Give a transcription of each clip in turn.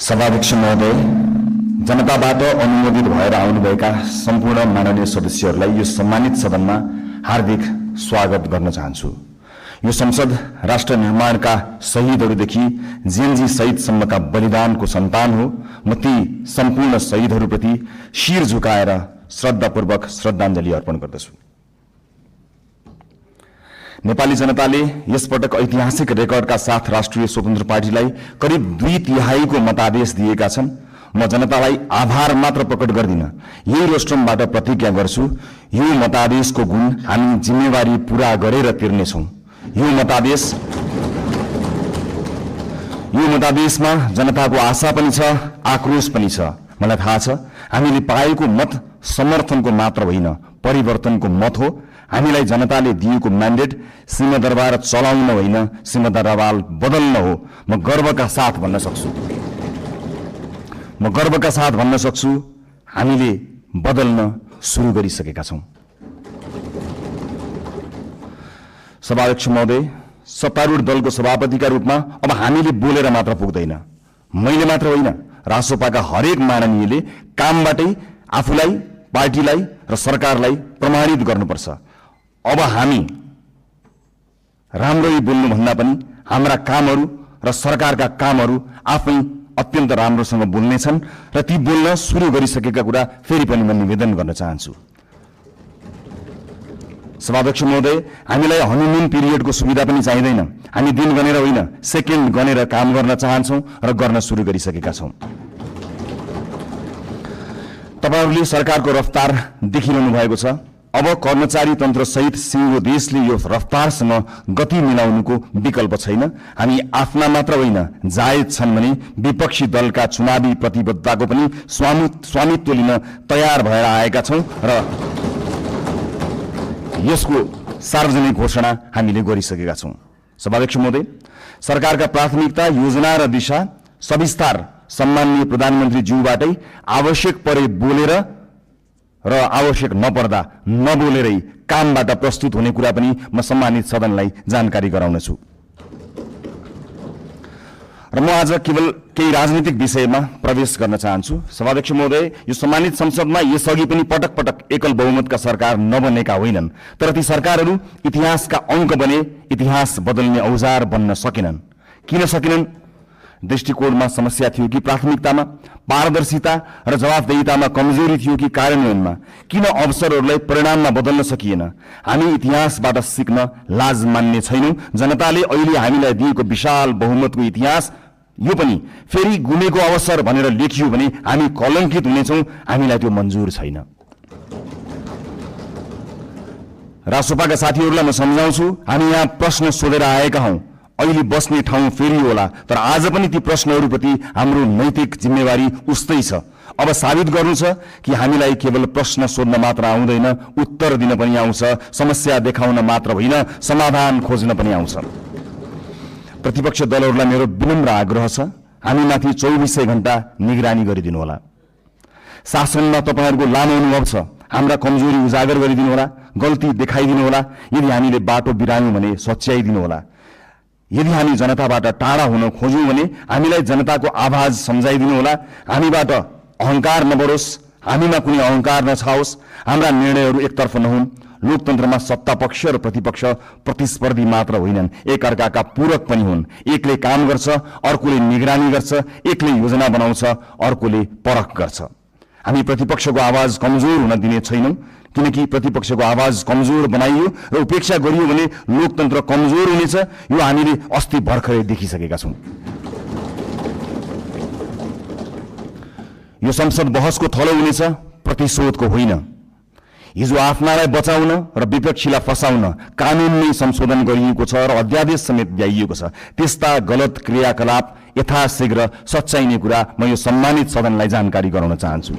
सभाध्यक्ष महोदय, जनताबाट अनुमोदित भएर आउनुभएका सम्पूर्ण माननीय सदस्यहरूलाई यो सम्मानित सदनमा हार्दिक स्वागत गर्न चाहन्छु। यो संसद राष्ट्र निर्माणका शहीदहरूदेखि जेएनजी शहीदसम्मका बलिदानको सन्तान हो। म ती सम्पूर्ण शहीदहरूप्रति शिर झुकाएर श्रद्धापूर्वक श्रद्धाञ्जली अर्पण गर्दछु। नेपाली जनताले यसपटक ऐतिहासिक रेकर्डका साथ राष्ट्रिय स्वतन्त्र पार्टीलाई करिब 2/3 मतादेश दिएका छन्। म जनतालाई आभार मात्र प्रकट गर्दिन, यही रोस्ट्रमबाट प्रतिज्ञा गर्छु, यो मतादेशको गुण हामी जिम्मेवारी पूरा गरेर तिर्नेछौँ। यो मतादेशमा जनताको आशा पनि छ, आक्रोश पनि छ। मलाई थाहा छ हामीले पाएको मत समर्थनको मात्र होइन, परिवर्तनको मत हो। हामीलाई जनताले दिएको म्यान्डेट सिंहदरबार चलाउन होइन, सिंहदरबार बदल्न हो। म गर्वका साथ भन्न सक्छु हामीले बदल्न सुरु गरिसकेका छौं। सभाध्यक्ष महोदय, सत्तारूढ दलको सभापतिका रूपमा अब हामीले बोलेर मात्र पुग्दैन। मैले मात्र होइन, रासोपाका हरेक माननीयले कामबाटै आफूलाई, पार्टीलाई र सरकारलाई प्रमाणित गर्नुपर्छ। अब हामी राम्ररी बोल्नु भन्दा पनि हाम्रा कामहरू र सरकारका कामहरू आफै अत्यन्त राम्रोसँग बोल्नेछन् र ती बोल्न सुरु गरिसकेका कुरा फेरि पनि म निवेदन गर्न चाहन्छु। सभाध्यक्ष महोदय, हामीलाई हनीमुन पिरियडको सुविधा पनि चाहिँदैन। हामी दिन गनेर होइन, सेकेन्ड गनेर काम गर्न चाहन्छौं र गर्न सुरु गरिसकेका छौं। तपाईहरूले सरकारको रफ्तार देखिरहनु भएको छ। अब कर्मचारी तन्त्र सहित सिङ्गो देशले यो रफ्तारसँग गति मिलाउनुको विकल्प छैन। हामी आफ्ना मात्र होइन, जायज छन् भने विपक्षी दलका चुनावी प्रतिबद्धताको पनि स्वामित्व लिन तयार भएर आएका छौं र यसको सार्वजनिक घोषणा हामीले गरिसकेका छौं। सभाध्यक्ष महोदय, सरकारका प्राथमिकता, योजना र दिशा सविस्तार सम्माननीय प्रधानमन्त्री ज्यूबाटै आवश्यक परे बोलेर र आवश्यक नपर्दा नबोलेरै कामबाट प्रस्तुत हुने कुरा पनि म सम्मानित सदनलाई जानकारी गराउनेछु। र म आज केवल केही राजनीतिक विषयमा प्रवेश गर्न चाहन्छु। सभाध्यक्ष महोदय, यो सम्मानित संसदमा यसअघि पनि पटक पटक एकल बहुमतका सरकार नबनेका होइनन्, तर ती सरकारहरू इतिहासका अंक बने, इतिहास बदल्ने औजार बन्न सकेनन्। किन सकेनन्? दृष्टिकोणमा समस्या थियो कि प्राथमिकतामा, पारदर्शिता र जवाफदेहितामा कमजोरी थियो कि कार्यान्वयनमा? किन अवसरहरूलाई परिणाममा बदल्न सकिएन? हामी इतिहासबाट सिक्न लाज मान्ने छैनौं। जनताले अहिले हामीलाई दिएको विशाल बहुमतको इतिहास यो पनि फेरि गुमेको अवसर भनेर लेखियो भने हामी कलंकित हुनेछौं। हामीलाई त्यो मन्जुर छैन। रासोपाका साथीहरूलाई म सम्झाउँछु, हामी यहाँ प्रश्न सोधेर आएका हौं। अहिले बस्ने ठाउँ फेरि होला, तर आज पनि ती प्रश्नहरूप्रति हाम्रो नैतिक जिम्मेवारी उस्तै छ। अब साबित गर्नु छ कि हामीलाई केवल प्रश्न सोध्न मात्र आउँदैन, उत्तर दिन पनि आउँछ। समस्या देखाउन मात्र होइन, समाधान खोज्न पनि आउँछ। प्रतिपक्ष दलहरूलाई मेरो विनम्र आग्रह छ, हामीमाथि 24 घण्टा निगरानी गरिदिनु होला। शासनमा तपाईहरूको लामो अनुभव छ, हाम्रा कमजोरी उजागर गरिदिनु होला, गल्ती देखाइदिनु होला। यदि हामीले बाटो बिरायौं भने सच्याइदिनु होला। यदि हामी जनताबाट टाढा हुन खोज्यौं भने हामीलाई जनताको आवाज सम्झाइदिनु होला। हामीबाट अहंकार नबढोस्, हामीमा कुनै अहंकार नछाओस्, हाम्रा निर्णयहरू एकतर्फ नहुन्। लोकतन्त्रमा सत्ता पक्ष र प्रतिपक्ष प्रतिस्पर्धी मात्र होइनन्, एक अर्काका पूरक पनि हुन्। एकले काम गर्छ, अर्कोले निगरानी गर्छ। एकले योजना बनाउँछ, अर्कोले परख गर्छ। हामी प्रतिपक्षको आवाज कमजोर हुन दिने छैनौं, किनकि प्रतिपक्षको आवाज कमजोर बनाइयो र उपेक्षा गरियो भने लोकतन्त्र कमजोर हुनेछ। यो हामीले अस्ति भर्खरै देखिसकेका छौं। यो संसद बहसको थलो हुनेछ, प्रतिशोधको होइन। हिजो आफ्नालाई बचाउन र विपक्षीलाई फसाउन कानूनमै संशोधन गरिएको छ र अध्यादेश समेत ल्याइएको छ। त्यस्ता गलत क्रियाकलाप यथाशीघ्र सच्याइने कुरा म यो सम्मानित सदनलाई जानकारी गराउन चाहन्छु।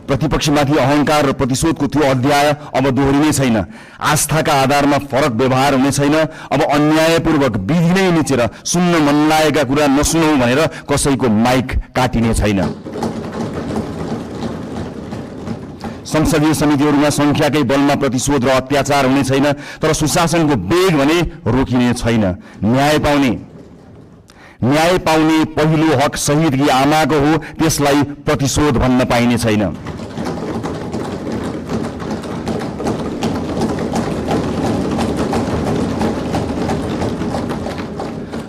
प्रतिपक्षमाथि अहंकार र प्रतिशोधको त्यो अध्याय अब दोहोरिने छैन। आस्थाका आधारमा फरक व्यवहार हुने छैन। अब अन्यायपूर्वक विधि नै निचेर सुन्न मन लागेका कुरा नसुनौ भनेर कसैको माइक काटिने छैन। संसदीय समितिहरूमा संख्याकै बलमा प्रतिशोध र अत्याचार हुने छैन, तर सुशासनको वेग भने रोकिने छैन। न्याय पाउने न्याय पाउने पहिलो हक शहीदकी आमाको हो, त्यसलाई प्रतिशोध भन्न पाइने छैन।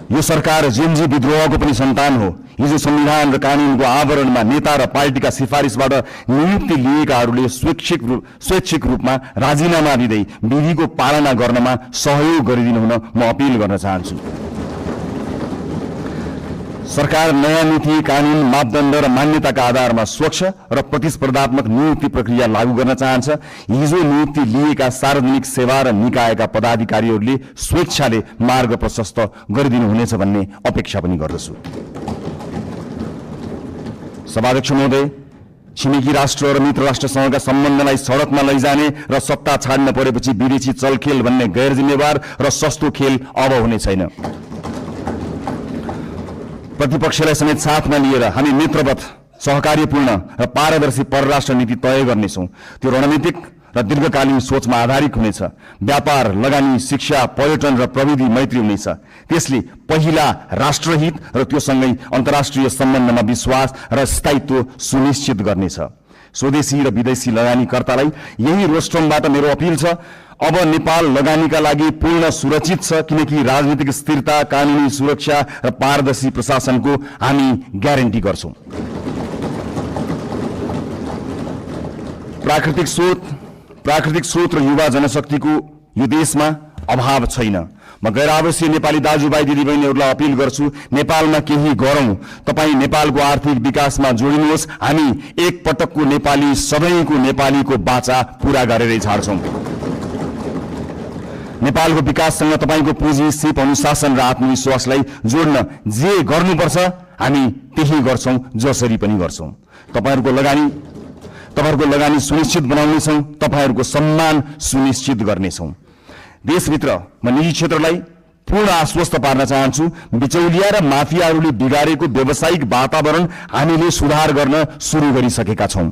यो सरकार जेनजी विद्रोहको पनि सन्तान हो। हिजो संविधान र कानूनको आवरणमा नेता र पार्टीका सिफारिसबाट नियुक्ति लिएकाहरूले स्वैच्छिक रूपमा राजीनामा दिँदै विधिको पालना गर्नमा सहयोग गरिदिनु हुन म अपिल गर्न चाहन्छु। सरकार नयाँ नीति, कानून, मापदण्ड र मान्यताका आधारमा स्वच्छ र प्रतिस्पर्धात्मक नियुक्ति प्रक्रिया लागू गर्न चाहन्छ। हिजो नियुक्ति लिएका सार्वजनिक सेवा र निकायका पदाधिकारीहरूले स्वेच्छाले मार्ग प्रशस्त गरिदिनु हुनेछ भन्ने अपेक्षा पनि गर्दछु। सभाध्यक्ष महोदय, छिमेकी राष्ट्र र मित्र राष्ट्रसँगका सम्बन्धलाई सडकमा लैजाने र सत्ता छाड्न परेपछि विदेशी चलखेल भन्ने गैर जिम्मेवार र सस्तो खेल अब हुने छैन। प्रतिपक्षलाई समेत साथमा लिएर हामी मित्रवत, सहकार्यपूर्ण र पारदर्शी परराष्ट्र नीति तय गर्नेछौँ। त्यो रणनीतिक र दीर्घकालीन सोचमा आधारित हुनेछ। व्यापार, लगानी, शिक्षा, पर्यटन र प्रविधि मैत्री हुनेछ। त्यसले पहिला राष्ट्रहित र त्योसँगै अन्तर्राष्ट्रिय सम्बन्धमा विश्वास र स्थायित्व सुनिश्चित गर्नेछ। स्वदेशी र विदेशी लगानीकर्तालाई यही रोस्ट्रमबाट मेरो अपिल छ। अब नेपाल लगानीका लागि पूर्ण सुरक्षित छ, किनकि राजनीतिक स्थिरता, कानूनी सुरक्षा र पारदर्शी प्रशासनको हामी ग्यारेन्टी गर्छौं। प्राकृतिक स्रोत र युवा जनशक्तिको यो देशमा अभाव छैन। म गैर आवासीय नेपाली दाजुभाइ दिदीबहिनीहरूलाई अपिल गर्छु, नेपालमा केही गरौं। तपाई नेपालको आर्थिक विकासमा जोडिनुहोस्। हामी एक पटकको नेपाली, सबैको नेपालीको बाचा पूरा गरेरै छाड्छौं। नेपालको विकाससँग तपाईको पुँजी, सिप, अनुशासन र आत्मविश्वासलाई जोड्न जे गर्नुपर्छ हामी त्यही गर्छौं, जसरी पनि गर्छौं। तपाईहरुको लगानी सुनिश्चित बनाउनेछौं, तपाईहरुको सम्मान सुनिश्चित गर्नेछौं। देशभित्र म निजी क्षेत्रलाई पूर्ण आश्वस्त पार्न चाहन्छु। बिचौलिया र माफियाहरूले बिगारेको व्यावसायिक वातावरण हामीले सुधार गर्न सुरु गरिसकेका छौं।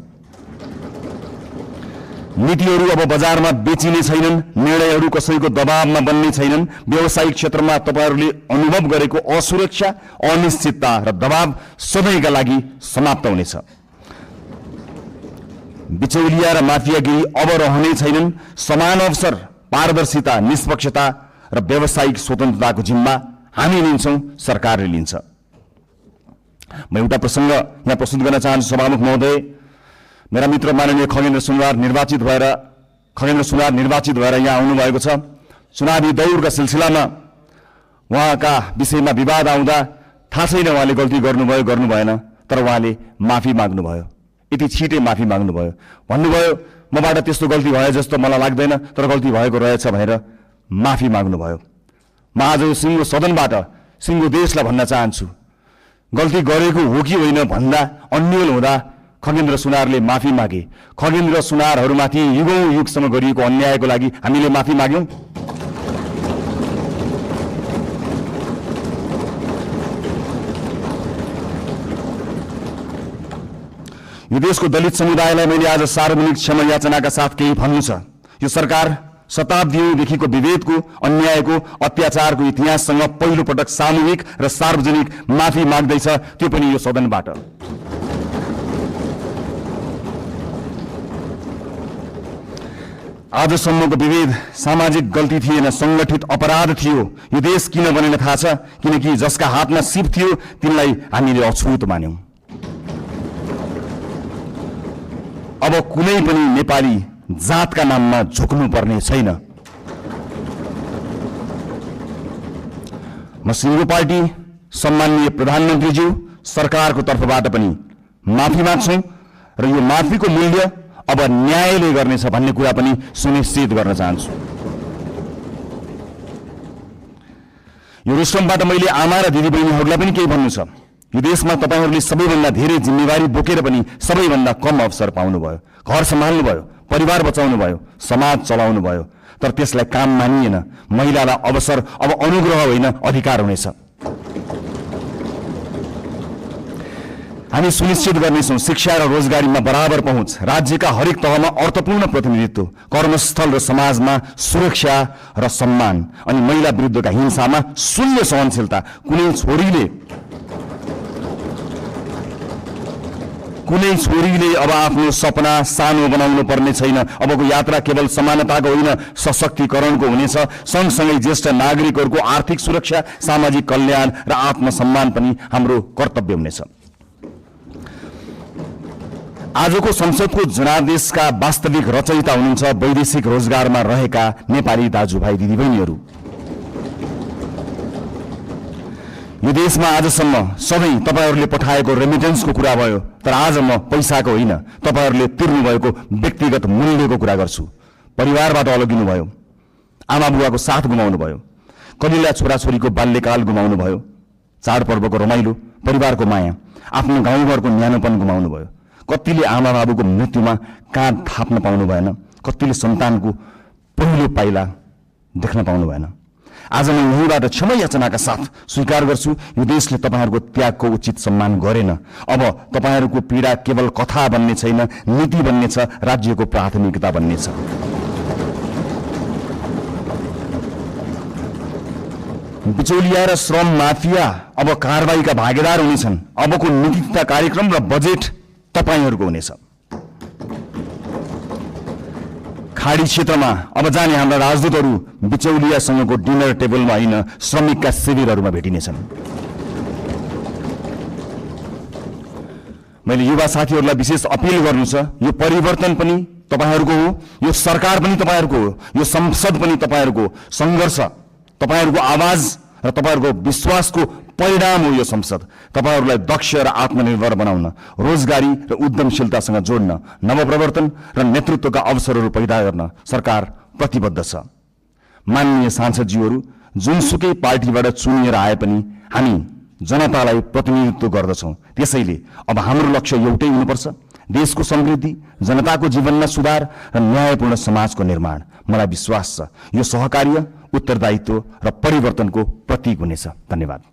नीतिहरू अब बजारमा बेचिने छैनन्, निर्णयहरू कसैको दबावमा बन्ने छैनन्। व्यावसायिक क्षेत्रमा तपाईहरुले अनुभव गरेको असुरक्षा, अनिश्चितता र दबाव सधैँका लागि समाप्त हुनेछ। बिचौलिया र माफियागिरी अब रहने छैनन्। समान अवसर, पारदर्शिता, निष्पक्षता र व्यावसायिक स्वतन्त्रताको जिम्मा हामी लिन्छौं, सरकारले लिन्छ। म एउटा प्रसंग यहाँ प्रस्तुत गर्न चाहन्छु। सभामुख महोदय, मेरा मित्र माननीय खगेन्द्र सुनवार निर्वाचित भएर यहाँ आउनु भएको छ। चुनावी दौडका सिलसिलामा उहाँका विषयमा विवाद आउँदा थाहा छैन उहाँले गल्ती गर्नुभयो गर्नु भएन, तर उहाँले माफी माग्नुभयो। यति छिटै माफी माग्नुभयो। भन्नुभयो मबाट त्यस्तो गल्ती भयो जस्तो मलाई लाग्दैन, तर गल्ती भएको रहेछ भनेर माफी माग्नुभयो। म आज यो सिङ्गो सदनबाट सिङ्गो देशलाई भन्न चाहन्छु, गल्ती गरेको हो कि होइन भन्दा अन्यल हुँदा खगेन्द्र सुनारले माफी मागे। खगेन्द्र सुनारहरूमाथि युगौं युगसम्म गरिएको अन्यायको लागि हामीले माफी माग्यौं। यो देशको दलित समुदायलाई मैले आज सार्वजनिक क्षमा याचनाका साथ केही भन्नु छ। यो सरकार शताब्दीदेखिको विभेदको, अन्यायको, अत्याचारको इतिहाससँग पहिलो पटक सामूहिक र सार्वजनिक माफी माग्दैछ, त्यो पनि यो सदनबाट। आजसम्मको विभेद सामाजिक गल्ती थिएन, संगठित अपराध थियो। यो देश किन बनेन थाहा छ? किनकि जसका हातमा सिप थियो तिनलाई हामीले अछुत मान्यौं। अब कुनै पनि नेपाली जातका नाममा झुक्नु पर्ने छैन। म सिङ्गो पार्टी, सम्माननीय प्रधानमन्त्रीज्यू, सरकारको तर्फबाट पनि माफी माग्छौं र यो माफीको मूल्य अब न्यायले गर्नेछ भन्ने कुरा पनि सुनिश्चित गर्न चाहन्छु। यो रोस्ट्रमबाट मैले आमा र दिदीबहिनीहरूलाई पनि केही भन्नु छ। यो देशमा तपाईहरुले सबैभन्दा धेरै जिम्मेवारी बोकेर पनि सबैभन्दा कम अवसर पाउनुभयो। घर सम्हाल्नुभयो, परिवार बचाउनुभयो, समाज चलाउनुभयो, तर त्यसलाई काम मानिएन। महिलालाई अवसर अब अनुग्रह होइन, अधिकार हुनेछ। हामी सुनिश्चित गर्नेछौं शिक्षा र रोजगारीमा बराबर पहुँच, राज्यका हरेक तहमा अर्थपूर्ण प्रतिनिधित्व, कर्मस्थल र समाजमा सुरक्षा र सम्मान, अनि महिला विरुद्धका हिंसामा शून्य सहनशीलता। कुनै छोरीले कुनै छोरीले अब आफ्नो सपना सानो बनाउनु पर्ने छैन। अबको यात्रा केवल समानताको होइन, सशक्तिकरणको हुनेछ। सँगसँगै ज्येष्ठ नागरिकहरूको आर्थिक सुरक्षा, सामाजिक कल्याण र आत्मसम्मान पनि हाम्रो कर्तव्य हुनेछ। आजको संसदको जनादेशका वास्तविक रचयिता हुनुहुन्छ वैदेशिक रोजगारमा रहेका नेपाली दाजुभाइ दिदीबहिनीहरू। यो देशमा आजसम्म सधैँ तपाईहरूले पठाएको रेमिटेन्सको कुरा भयो, तर आज म पैसाको होइन, तपाईहरूले तिर्नुभएको व्यक्तिगत मूल्यको कुरा गर्छु। परिवारबाट अलगिनु भयो, आमा बुवाको साथ गुमाउनु भयो, कलिला छोराछोरीको बाल्यकाल गुमाउनु भयो, चाडपर्वको रमाइलो, परिवारको माया, आफ्नो गाउँघरको न्यानोपन गुमाउनु भयो। कतिले आमा बाबुको मृत्युमा काँध थाप्न पाउनु भएन, कतिले सन्तानको पहिलो पाइला देख्न पाउनु भएन। आज म यहीँबाट क्षमा याचनाका साथ स्वीकार गर्छु, यो देशले तपाईहरूको त्यागको उचित सम्मान गरेन। अब तपाईहरूको पीडा केवल कथा बन्ने छैन, नीति बन्ने छ, राज्यको प्राथमिकता बन्ने छ। बिचौलिया र श्रम माफिया अब कारबाहीका भागीदार हुनेछन्। अबको नीति तथा कार्यक्रम र बजेट तपाईहरूको हुनेछ। खाडी क्षेत्रमा अब जाने हाम्रा राजदूतहरू बिचौलियासँगको डिनर टेबलमा होइन, श्रमिकका शिविरहरूमा भेटिनेछन्। मैले युवा साथीहरूलाई विशेष अपील गर्नु छ, यो परिवर्तन पनि तपाईहरूको हो, यो सरकार पनि तपाईहरूको हो, यो संसद पनि तपाईहरूको, सङ्घर्ष, तपाईहरूको आवाज र तपाईहरूको विश्वासको परिणाम हो यो संसद। तपाईहरूलाई दक्ष र आत्मनिर्भर बनाउन, रोजगारी र उद्यमशीलतासँग जोड्न, नवप्रवर्तन र नेतृत्वका अवसरहरू पैदा गर्न सरकार प्रतिबद्ध छ। माननीय सांसदज्यूहरू, जुनसुकै पार्टीबाट चुनिएर आए पनि हामी जनतालाई प्रतिनिधित्व गर्दछौँ। त्यसैले अब हाम्रो लक्ष्य एउटै हुनुपर्छ, देशको समृद्धि, जनताको जीवनमा सुधार र न्यायपूर्ण समाजको निर्माण। मलाई विश्वास छ यो सहकार्य, उत्तरदायित्व र परिवर्तनको प्रतीक हुनेछ। धन्यवाद।